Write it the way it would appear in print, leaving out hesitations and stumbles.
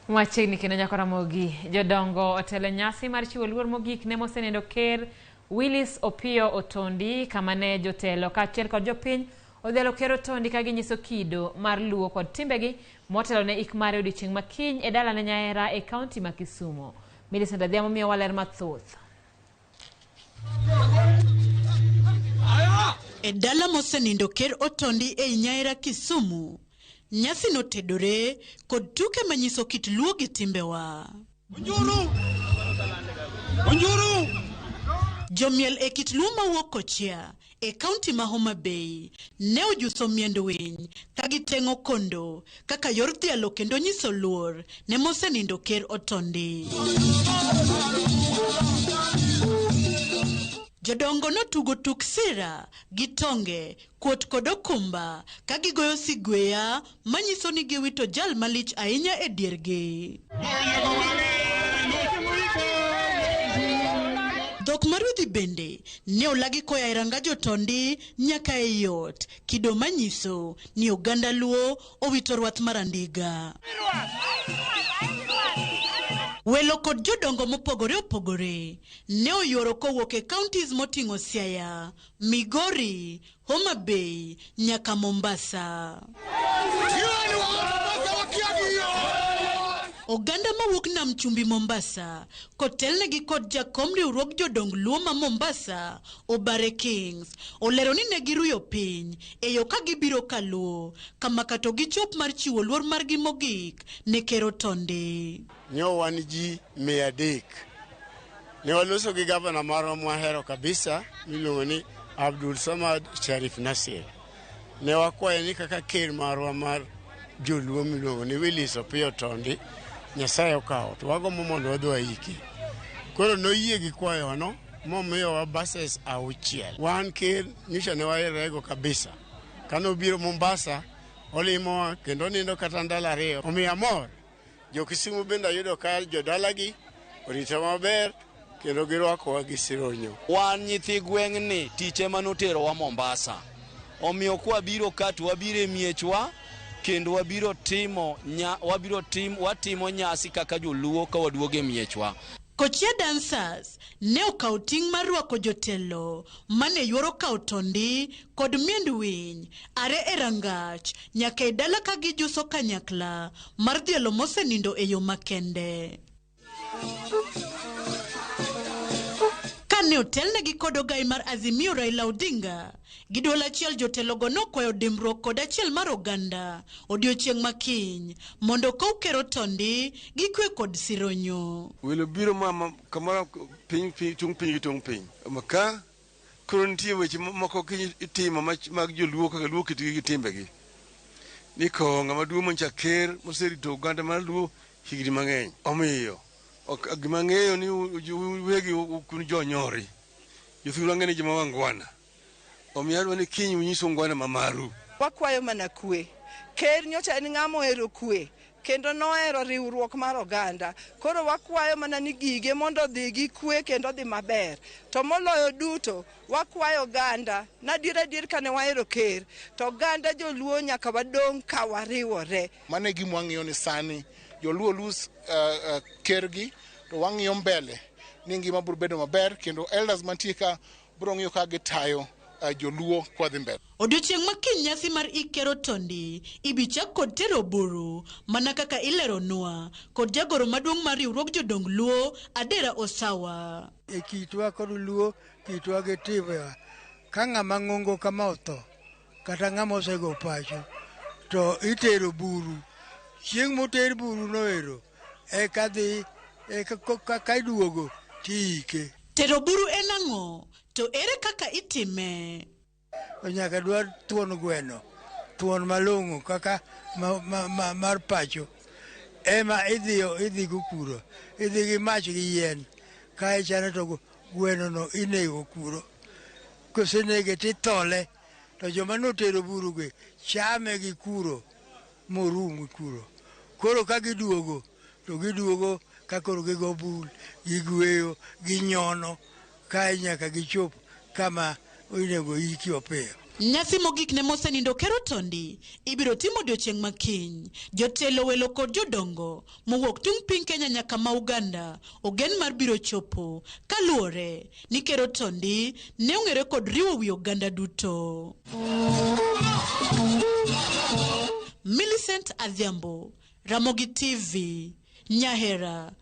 Machiegni kendo nyaka Ramogi, jodongo otelo e nyasi mar chiwo luor mogik ne mosenindo Ker Willis Opiyo Otondi, kama ne jotelo kaachiel kod jopiny odhialo Ker Otondi ka ginyiso kido mar Luo kod timbegi motelo ne ik mare odiochieng' ma kiny e dalane Nyaera e kaunti ma Kisumu. Millicent Adhiambo miyowa ler mathoth. E dala mosenindo Ker Otondi ei Nyaera Kisumu, nyasi notedore kod tuke manyiso kit Luo gi timbewa. Onjuru! Onjuru! Jomiel e kit Luo mawuok Kochia e kaunti ma Homa Bay ne ojuso miend winy ka giteng'o kondo kaka yor dhialo kendo nyiso luor ne mosenindo Ker Otondi. Jodongo notugo tuk sira gi tonge, kuot kod okumba ka gigoyo sigweya manyiso ni giwito jal malich ahinya e diergi. Dhok marudhi bende ne olagi koa e ranga jotondi nyaka ei ot, kido manyiso ni oganda Luo owito rwath mar andiga. Welo kod jodongo mopogore opogore ne oyuoro kowuok e counties moting'o Siaya, Migori, Homa Bay nyaka Mombasa. Oganda mawuok Nam Chumbi Mombasa kotelnegi kod jakom riwruog jodong Luo ma Mombasa Obare Kings olero ni ne giruyo piny e yo ka gibiro kaluo kama kato gichop mar chiwo luor margi mogik ne Ker Otondi. Nyo wan ji 300. Ne waloso gi gavana marwa mwahero kabisa miluongo ni Abdul Samad Sharif Nasir. Ne wakwaye ni kaka ker marwa mar joluo miluongo ni Willis Opiyo Otondi Nyasaye okawo to wagombo mondo wadhi waike. Koro noyie gi kwayowano momiyowa buses 6. Wan ker nyocha ne waherego kabisa. Kane obiro Mombasa olimowa kendo onindo kata ndalo 2. Omiyo amor. Jo-Kisumu bende ayudo ka jodalagi orita maber kendo girwakowa gi sironyo. Wan nyithi gweng'ni tich ema noterowa Mombasa. Omiyo kwabiro ka to wabiro e miechwa kendo wabiro timo nya, wabiro tim, watimo nyasi kaka joluo ka waduogo e miechwa. Kochia Dancers ne okawo ting' mar rwako jotelo mane yuoro kawo tondi kod miend winy are e rangach nyaka e dala ka gijuso kanyakla mar dhialo mosenindo e yo makende. Kane otelnegi kod ogai mar Azimio Raila Odinga, gi duol achiel jotelogo nokwayo dimbruok kod achiel mar oganda odiochieng' ma kiny mondo okow Ker Otondi gi kwe kod sironyo. Welo biro ma kamoro piny tung' piny gi tung' piny. Ka koro nitie weche moko itimo mag joluo kaka luo kitgi gi timbegi. Ni kowo ng'ama duong' mancha ker moserito oganda mar luo higni mang'eny. Omiyo gima ang'eyo ni uwegi un jonyori. Jothurwa ang'e ni joma wangwana. Omiyo adwa ni kiny unyis ungwana ma maru. Wakwayo mana kwe. Ker nyocha en ng'ama ohero kwe kendo nohero riwruok mar oganda. Koro wakwayo mana ni gige mondo odhi gi kwe kendo odhi maber. To moloyo duto, wakwayo oganda, na adier adier kane wahero ker, to oganda joluo nyaka wadong' ka wariwore. Mano e gima wang'iyo ni sani joluo lose kergi to wang'iyo mbele ni ngima biro bedo maber kendo elders mantie ka biro ng'iyo ka gitayo joluo kwadhi mbele. Odiochieng' ma kiny nyasi mar ik Ker Otondi ibi chak kod tero buru mana kaka ileronwa kod jagoro maduong' mar riwruog jodong Luo Adera Osawa. E kitwa kod Luo, kitwa gi timbewa, ka ng'ama ng'ongo kama otho kata ng'ama osego pacho to itero buru. Chieng' moter buru no ero eka dhi eka ka iduogo tiike. Tero buru en ang'o? To ere kaka itime? Nyaka dwar thuon gweno, thuon malong'o kaka mar pacho. Ema idhiyo idhi go kuro, idhi gi mach gi yien. Kae chano to gweno no inego kuro. Kosenege tithole, to joma notero buru gi chame gi kuro morum gi kuro. Koro ka giduogo, to giduogo ka koro gigo bul, gigweyo, ginyono, kae nyaka gichop kama onego iki opiyo. Nyasi mogik ne mosenindo Ker Otondi ibiro tim odiochieng' ma kiny. Jotelo, welo kod jodongo mowuok tung' piny Kenya nyaka ma Uganda ogen mar biro chopo kaluwore ni Ker Otondi ne ong'ere kod riwo wi oganda duto. Millicent Adhiambo, Ramogi TV, Nyahera.